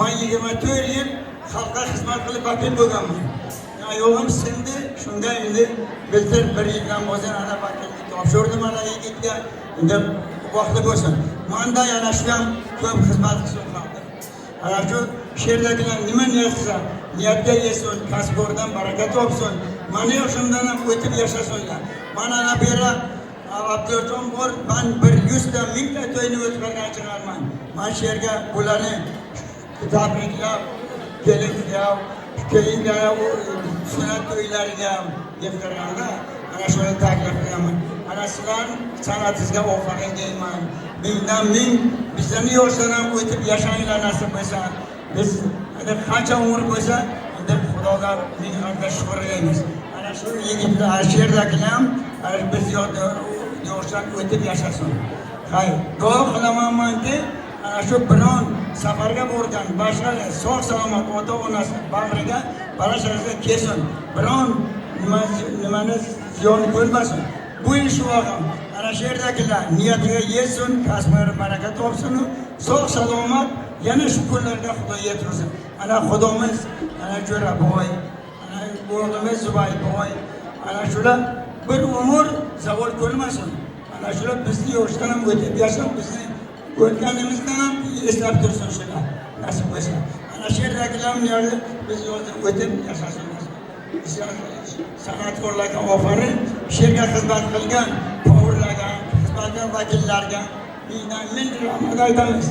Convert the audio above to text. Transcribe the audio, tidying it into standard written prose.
Man 24 yil xalqqa xizmat qilib vakil bo'lganman. Oyog'im sindi, shunda endi biltir bir yildan bozor ana vakillik topshirdim ana yigitga. Endi vaqti bo'lsin. Manda yana shu ham ko'p xizmat qilsin xalqqa. Ana shu sherdagilar nima niyat qilsa, niyatga yesin, kasb-kordan baraka topsin. Mana yoshimdan ham o'tib yashasinlar. Mana ana bu yerda Abdurjon bor, man bir 100 ta 1000 ta to'yni o'tkazgan chiqarman. Man shu yerga bularni tabriklab, kelin kuyov, kelin kuyov sunnat to'ylariga yig'dirganda ana shuni taklif qilaman. Ana sizlar san'atingizga ofarin deyman. Mingdan ming bizlarni yoshdan ham o'tib yashanglar nasib bo'lsa. Biz endi qancha umr bo'lsa, endi Xudoga ming marta shukur deymiz. Ana shu yigitlar, shu yerdagilar ham ana biz yoshdan o'tib yashasin. Hay, duo qilamanki, ana shu biron safarga borgan boshqa sog' salomat ota onasi bag'riga bola chaqasiga kelsin. Biron nima nimani ziyoni ko'rmasin. Bu yil shu ham ana shu yerdagilar niyatiga yetsin, kasblari baraka topsin, sog' salomat yana shu kunlarga Xudo yetkazsin. Ana Xudomiz, ana Jo'raboy, ana o'g'limiz Zubayboy, ana shular bir umr zavol ko'rmasin. Ana shular bizni yoshdan ham o'tib yashab, bizni o'tganimizdan ham eslab tursin shular nasib bo'lsa. Ana shu yerdagilar ham biz yoshdan o'tib yashasin. San'atkorlarga ofarin, she'rga xizmat qilgan повар larga, xizmat qilgan vakillarga mingdan ming rahmat aytamiz.